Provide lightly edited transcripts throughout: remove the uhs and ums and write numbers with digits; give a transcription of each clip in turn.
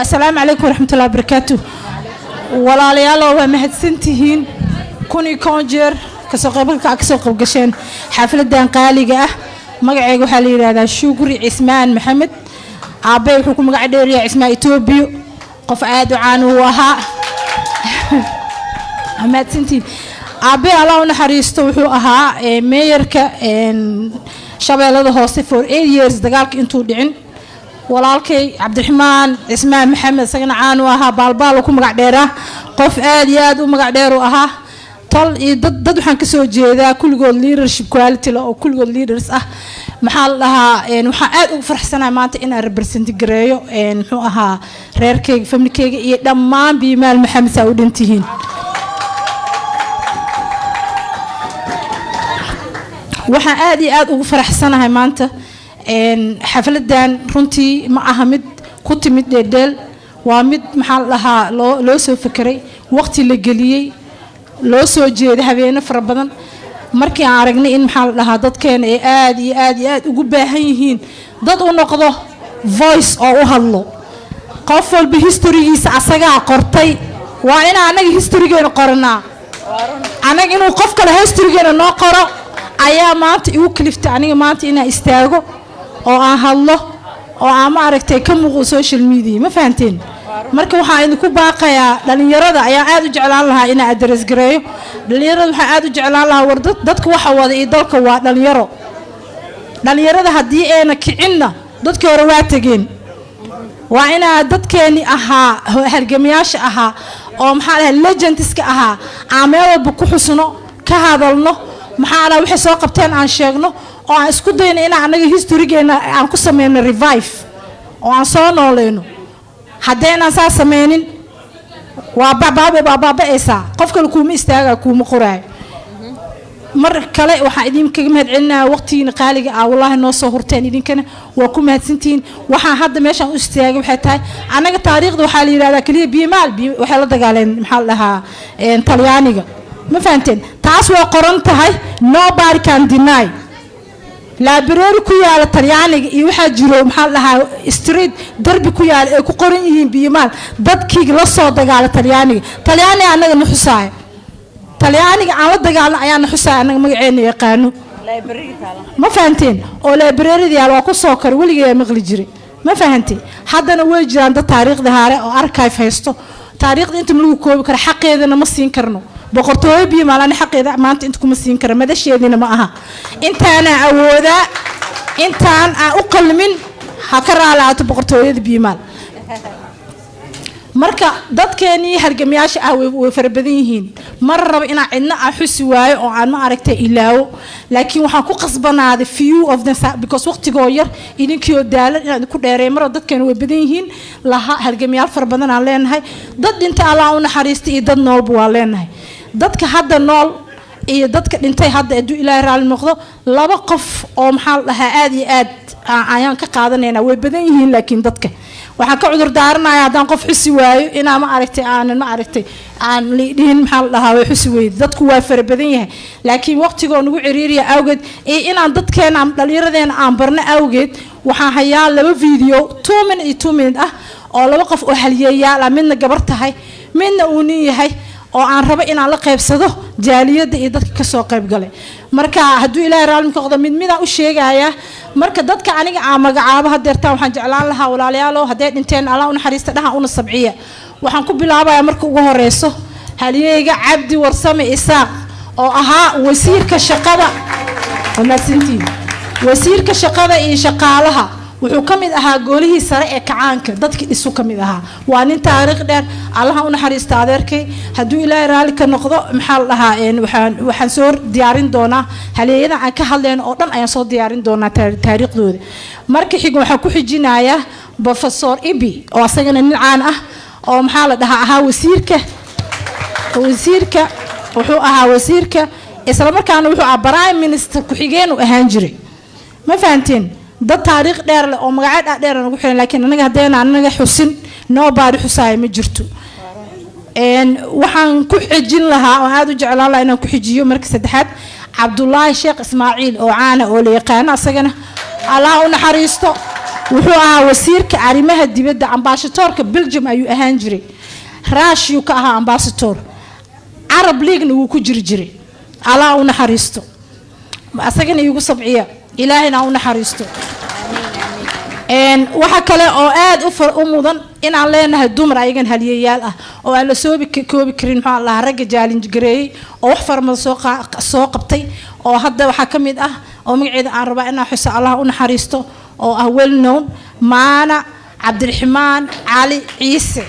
Asalaamu calaykum waraxmatullahi wabarakaatu. Walaalayaalo, waa mahadsantihiin kun iyo koon jeer kasoo qaybgalka aad kasoo qaybgasheen xaafladan qaaliga ah. Magaceyga waxaa la yidhaahdaa Shukri Cismaan Maxamed. Aabbey wuxuu ku magac dheeriyaa Cismaan Etoobiyo, qof aad u caan uu ahaa. Waa mahadsantihiin. Aabbey, Allah u naxariisto, wuxuu ahaa mayorka Shabeellada Hoose for 8 years dagaalka intuu dhicin. Walaalkay Cabdiraxmaan Cismaan Maxamed isagana caan u ahaa, Baalbaal ku magac dheeraa, qof aad iyo aad u magac dheer u ahaa. Tol iyo dad waxaan kasoo jeedaa kulligood leadership quality leh oo kulligood leaders ah. Maxaa la dhahaa, waxaan aad ugu faraxsanahay maanta inaan represent gareeyo muxuu ahaa, reerkayga, familykayga iyo dhammaan Biimaal Maxamed saa u dhantihiin. Waxaan aad iyo aad ugu faraxsanahay maanta xafladan. Runtii ma aha mid ku timid dheeldheel, waa mid, maxaa la dhahaa, loo soo fekeray, waqti la geliyey, loo soo jeeday habeeno fara badan. Markii aan aragnay in, maxaa la dhahaa, dadkeena ay aad iyo aad iyo aad ugu baahan yihiin dad u noqdo voice oo u hadlo. Qof walba historygiisa asagaa qortay, waa inaan annaga historygeena qoranaa. Annaga inuu qof kale historygeena noo qoro ayaa maanta igu kaliftay aniga maanta inaan istaago oo aan hadlo oo aan, ma aragtay, ka muuqdo social media. Ma fahanteen? Marka waxaan idinku baaqayaa, dhalinyarada ayaan aad u jeclaan lahaa inaan address gareeyo. Dhalinyarada waxaan aad u jeclaan lahaa, war dadka waxa wada iyo dalka waa dhalinyaro. Dhalinyarada haddii ayna kicinna, dadkii hore waa tegeen. Waa inaa dadkeeni ahaa, halgamayaasha ahaa oo, maxaa dhahay, legendska ahaa, aan meel walba ku xusno, ka hadalno, maxaa dhahay, waxay soo qabteen aan sheegno oo aan isku dayno inaan annaga historygeena aan ku sameyno revive oo aan soo nooleyno. Haddaynaan saa sameynin, waa baaba, waa baaba'aysaa. Qof kale kuuma istaagaa, kuuma qoraayo. Mar kale waxaan idinkaga mahad celinayaa waqtigiina qaaliga ah, wallaahi, noo soo hurteen. Idinkana waa ku mahadsantihiin. Waxaan hadda meeshaan u istaagay waxay tahay, annaga taariikhda waxaa la yidhahdaa keliya Biimaal waxay la dagaaleen, maxaa la dhahaa, Talyaaniga. Ma fahanteen? Taas waa qoran tahay, nobody can deny. Library ku yaala Talyaaniga iyo waxaa jiro, maxaa la dhahaa, street darbi ku yaala ay ku qoran yihiin Biimaal, dadkii la soo dagaala Talyaaniga. Talyaaniga annaga na xusaaya, Talyaaniga aan la dagaalno ayaa na xusaaya, annaga magaceena yaqaano. Ma fahanteen? Oo libraryada yaal waa ku soo koray, weligeeyaa maqli jiray. Ma fahanteen? Haddana way jiraan dad taariikhda haare oo archive haysto. Taariikhda inta ma lagu koobi karo, xaqeedana ma siin karno. Boqortooyo Biimaal ani xaqeeda maanta inta kuma siin kara, madasheediina ma aha. Intaanaa awoodaa, intaan aan u qalmin ha ka raalaato boqortooyada Biimaal. Marka dadkeenii halgamayaasha ah way fara badan yihiin. Mar rabo inaan cidna aan xusi waayo oo aan, ma aragtay, ilaawo, laakiin waxaan ku qasbanaaday few of them because waqtigoo yar, idinkiioo daalan, inaan idinku dheereeyo mar. Dadkeena way badan yihiin, laha halgamayaal fara badan aan leenahay. Dad dhinta, Allah u naxariista, iyo dad noolba waa leenahay. Dadka hadda nool iyo dadka dhintay hadda, hadduu Ilaahay raalli noqdo, laba qof oo, maxaa la dhahaa, aad iyo aad ayaan ka qaadanaynaa. Way badan yihiin, laakiin dadka waxaan ka cudur daaranaya haddaan qof xusi waayo inaa, ma aragtay, aanan, ma aragtay, aan liidhihin, maxaa la dhahaa, way xusi weyde. Dadku waa fara badan yahay, laakiin waqtigoo nagu ciriiriya awgeed iyo inaan dadkeena ama dhallinyaradeena aan barno awgeed, waxaan hayaa laba video, 2 minute iyo 2 minute ah, oo laba qof oo halyeeyaal ah, midna gabar tahay, midna uu nin yahay, oo aan rabo inaan la qaybsado jaaliyadda iyo dadka kasoo qayb galay. Marka hadduu Ilaahay raalli ka noqdo, mid midaan u sheegayaa. Marka dadka aniga aan magacaabo hadeertaan, waxaan jeclaan lahaa, walaalayaalow, hadday dhinteen Allah u naxariista dhaha, una sabciya. Waxaan ku bilaabayaa marka ugu horeyso halyeeyga Cabdi Warsame Isaaq oo ahaa wasiirka shaqada. Waa mahadsantihiin. Wasiirka shaqada iyo shaqaalaha, wuxuu ka mid ahaa goolihii sare ee kacaanka, dadkii dhisu ka mid ahaa. Waa nin taariikh dheer. Allaha u naxariista adeerkay. Hadduu Ilaahay raalli ka noqdo, maxaa la dhahaa, waxaan soo diyaarin doonaa halyeeyada aan ka hadlayno oo dhan ayaan soo diyaarin doonaa taariikhdooda. Marka xiga waxaan ku xijinayaa Professor Ibi oo asagana nin caan ah oo, maxaa la dhahaa, ahaa wasiirka, wuxuu ahaa wasiirka, isla markaana wuxuu ahaa prime minister ku-xigeen uu ahaan jiray. Ma fahanteen? Dad taariikh dheer leh oo magacyo dhaadheer nagu xiran, laakiin anaga haddayna anaga xusin, nobody xusaaya ma jirto. Waxaan ku xijin lahaa oo aada u jeclaan lahaa inaan ku xijiyo marka saddexaad Cabdulaahi Sheekh Ismaaciil oo caana oo la yaqaano, asagana Allah u naxariisto. Wuxuu ahaa wasiirka arrimaha dibadda, ambassadorka Belgium ayuu ahaan jiray, Ruushiyuu ka ahaa ambassador, Arab Leaguena wuu ku jiri jiray. Allah u naxariisto asagana, iigu sabciya, Ilaahayna ha u naxariisto. Waxa kale oo aad u mudan inaan leenahay dumar ayagan haliyayaal ah oo aan la soobi koobi karin, muxuu lahaa, ragga challenge gareeyey oo wax farmada soo qabtay, oo hadda waxaa ka mid ah oo magaceeda aan rabaa inaan xuso, Allah u naxariisto, oo ah well known, Maana Cabdiraxmaan Cali Ciise.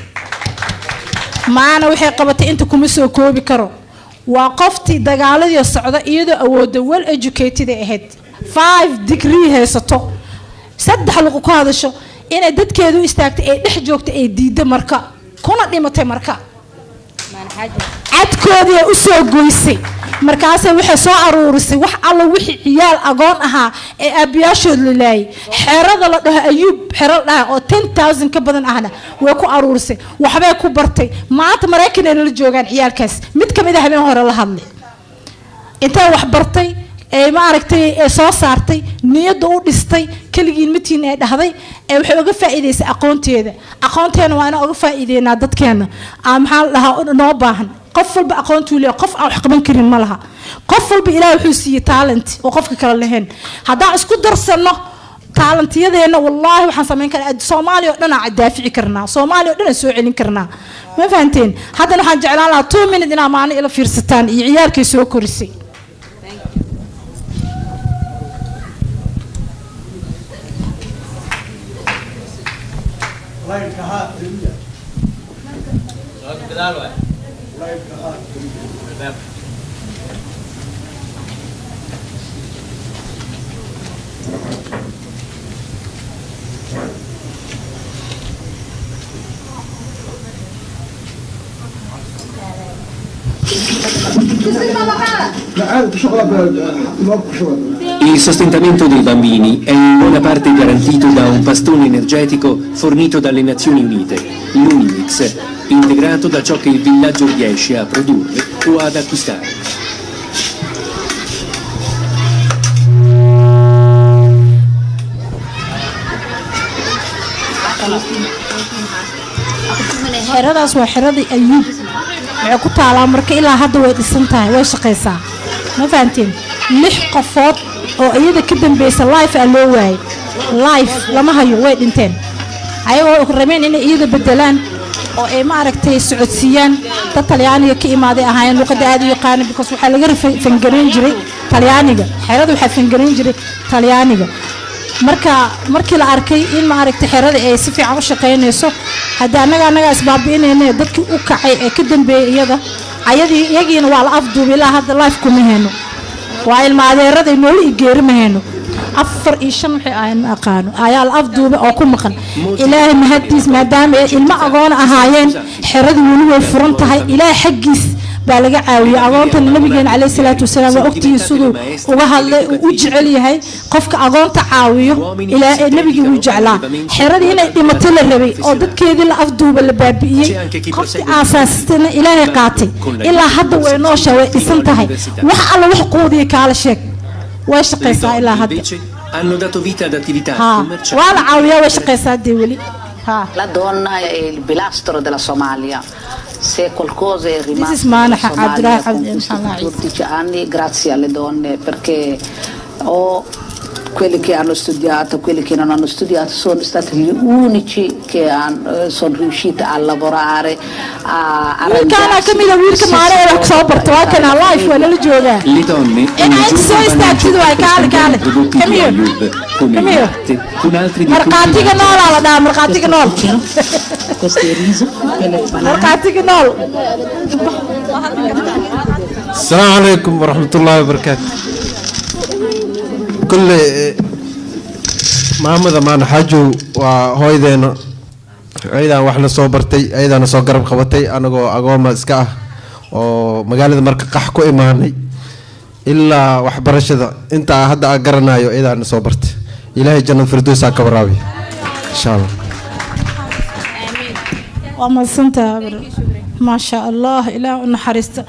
Maana waxay qabatay inta kuma soo koobi karo. Waa qoftii dagaaladii socda, iyadoo awooda, well educated ay ahayd, 5 degree haysato, 3 luqo ku hadasho, inay dadkeedu istaagtay, ay dhex joogtay, ay diidda marka kuna dhimatay. Marka cadkoodii u soo goysay, markaasay waxay soo aruurisay wax alla wixii ciyaal agoon ahaa ee aabbiyaashood la laayay. Xerada la dhaho Ayuub, xero la dhaha oo 10,000 ka badan ahna way ku aruurisay, waxbay ku bartay. Maanta Maraykan ay nala joogaan ciyaalkaas. Mid ka mid a habeen hore la hadlay, intay wax bartay ee ma aragtay ee soo saartay, niyadda u dhistay, keligiin matiin ee dhahday, ee waxay uga faa'iidaysay aqoonteeda. Aqoonteena waa inaan uga faa'iideynaa dadkeena aa maxaa la dhahaa noo baahan. Qof walba aqoontuu leeyahay, qof aan wax qaban karin ma laha. Qof walba Ilaah wuxuu siiyey talent oo qofka kale lahayn. Haddaan isku darsanno talentiyadeenna, wallaahi waxaan samayn karaa Soomaaliya oo dhan aan daafici karnaa, Soomaaliya oo dhan aan soo celin karnaa. Ma fahanteen? Haddana waxaan jeclaan lahaa 2 minute inaa maalin ila fiirsataan iyo ciyaalkay soo korisay. Il sostentamento dei bambini è in buona parte garantito da un pastone energetico fornito dalle Nazioni Unite, l'Unimix, integrato da ciò che il villaggio riesce a produrre o ad acquistare. Xeradaas waa xeradii Ayuub, waxay ku taalaa marka ilaa hadda way dhisan tahay, way shaqaysaa. Ma fahanteen? Lix qofood oo iyada ka dambeysa life aa loo waayay, life lama hayo, way dhinteen ayagoo rabeen inay iyada bedelaan oo ay ma aragtay socodsiiyaan. Dad Talyaaniga ka imaaday ahaayeen, luqadda aad u yaqaana, because waxaa laga fangarayn jiray Talyaaniga. Xerada waxaa fangarayn jiray Talyaaniga. Marka markii la arkay in ma aragtay xerada ay si fiican u shaqaynayso, haddii annaga isbaabi'inayna, dadkii u kacay ee ka dambeeyey iyada ayadii iyagiina waa la afduubay. Ilaa hadda life kuma hayno, waa ilma adeerada, nooli iyo geeri ma hayno. Afar iyo shan waxay ahayn ma aqaano ayaa la afduubay oo ku maqan. Ilaahay mahaddiis, maadaama ay ilmo agoona ahaayeen, xeradii weli way furan tahay. Ilaahay xaggiis baa laga caawiyey agoontan. Nabigeena caleyhi salaatu wasalaam waa ogtihiin siduu uga hadlay, uu u jecel yahay qofka agoonta caawiyo. Ilaa nabigii wuu jeclaa. Xeradii inay dhimato la rabay oo dadkeedii la afduuba, la baabi'iyey, qofkii aasaastana Ilaahay qaatay. Ilaa hadda way nooshaa, way dhisan tahay. Wax alla wax quudiya kaala sheeg, way Le shaqaysaa donne ilaa hadda. invece hanno dato vita ad attività Ha, commerciali. waa la caawiyaa, way shaqaysaa dee weli ha. La donna è il pilastro della Somalia. Se qualcosa è This is rimasto Maana della Somalia Abdullah con Abdi questi Muhammad. 14 anni, grazie alle donne, perché o quelli che hanno studiato, quelli che non hanno studiato, sono stati gli unici che sono riusciti a lavorare, a Wiilkaana arrangiarsi. ka mid a wiilka maana ee wax soo barta, waa kana life, waa nala joogaa. Le donne In ogni anti giorno soo vanno in istaagtid giro waay, per kaale scambiare kaale. i prodotti Come di here. Ayub come Come il here. latte con altri di Markhaatiga noolaa la dhahaa, markhaatiga nool. Questo è il riso, quello è il banana. Markhaatiga nool. السلام عليكم ورحمة الله وبركاته. كل maamada Maana Xaajow waa hooyadeena, ayadaan waxna soo bartay, ayadaana soo garab qabatay anagoo agooma iska ah oo magaalada marka qax ku imaanay. Ilaa waxbarashada intaa hadda aan garanayo ayadaana soo bartay. Ilaahay jannad firdowsaa ka waraabiya, insha Allah. Waa mahadsantaha, maasha Allah, Ilaah u naxariista.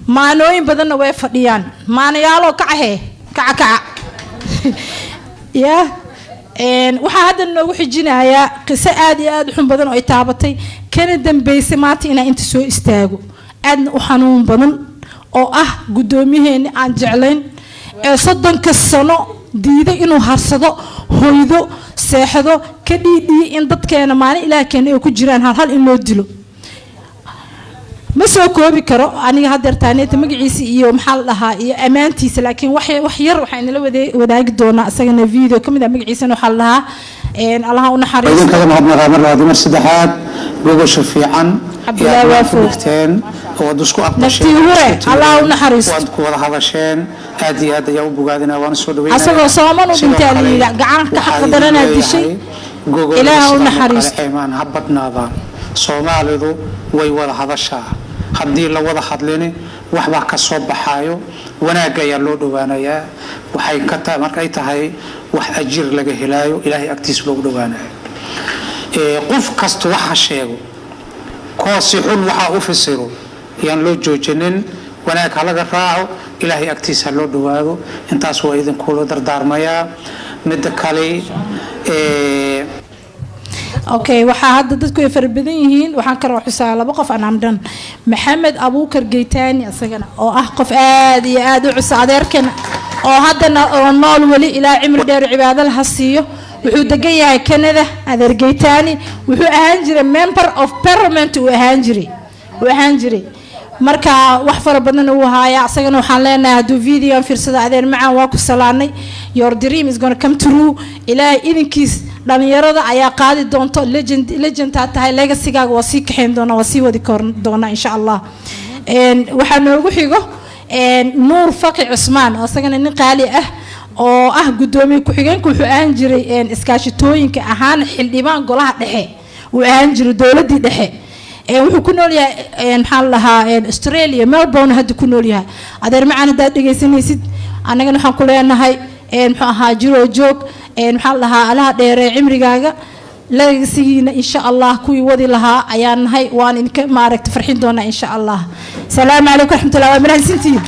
Maanooyin badanna way fadhiyaan. Maanayaaloo kacahe, kaca kaca yaa. Waxaa hadda noogu xijinayaa qiso aad iyo aad u xun badan oo ay taabatay, kana dambeysay maanta inaan inta soo istaago, aadna u xanuun badan, oo ah guddoomiyaheeni aan jeclayn ee 30-ka sano diiday inuu harsado, hoydo, seexdo, ka dhiidhiyay in dadkeena maalin Ilaah keena ay ku jiraan hal hal in loo dilo. Ma soo koobi karo aniga haddeer taaneeta magaciisa iyo, maxaa la dhahaa, iyo ammaantiisa, laakiin wax yar waxaan inala wadaagi doonaa isagana video ka mid ah. Magaciisana waxaa la dhahaa, Allaha u naxariisto. Idinkaga mahadnaqaa mar labaad, mar saddexaad, gogosha fiican Cabdullaahi ee aad Waafo. ku dhigteen oo aad isku aqbasheen, Naftii hure, isku Allah u tiireen, naxariisto. waad ku wada hadasheen. Aad iyo aad ayaa u bogaadinaa, waana soo dhaweynaya. Asagoo sooman u Sidoo dhintaa la kale, yidhi, gacan ka waxaa xaq daranaa idin dishay. leeyahay, gogol Ilaaha u sidan oo kale naxariisto. Eemaan ha badnaadaan. Soomaalidu way wada hadashaa. Haddii la wada hadlini, waxbaa ka soo baxaayo, wanaagga ayaa loo dhowaanayaa. Waxay ka tahay markay tahay wax ajir laga helaayo, Ilaahay agtiis loogu dhowaanayo. Qof kasta waxa sheego, koo si xun waxaa u fasiro, yaan loo joojinin. Wanaag ha laga raaco, Ilaahay agtiisa ha loo dhowaado. Intaas waa idinkula dardaarmayaa. Midda kale Okay, waxaa hadda dadku ay fara badan yihiin. Waxaan kaloo xusaa laba qof aan amdhan, Maxamed Abuukar Geytaani, isagana oo ah qof aad iyo aad u cusa, adeerkan oo haddana oo nool weli, ilaa cimri dheer cibaado laha siiyo. Wuxuu degan yahay Canada. Adeer Geytaani wuxuu ahaan jiray member of parliament uu ahaan jiray. Marka wax fara badan uu haaya. Asagana waxaan leenahay, hadduu video fiirsado, adeer macaan, waa ku salaanay. Your dream is gonna come true, Ilaahay idinkiis. Dhalinyarada ayaa qaadi doonto. Legend, legendaa tahay. Legacygaaga waa sii kaxayn doonaa, waa sii wadi doonaa, insha Allah. Waxaa noogu xigo Nuur Faqi Cusmaan, oo isagana nin qaali ah oo ah guddoomiye ku-xigeenka. Wuxuu ahaan jiray iskaashitooyinka, ahaan xildhibaan golaha dhexe uu ahaan jiray dowladdii dhexe. Wuxuu ku nool yahay, maxaa la dhahaa, Australia, Melbourne hadda ku nool yahay. Adeer macaan, haddaad dhegaysanaysid, annagana waxaan ku leenahay, muxuu ahaa, jiroo joog, maxaa la dhahaa, Allaha dheeree cimrigaaga. Legacygina insha Allah kuwii wadi lahaa ayaan nahay, waan idinka maaragta farxin doonaa, insha Allah. Salaamu calaykum waraxmatullah, waa mahadsantihiin.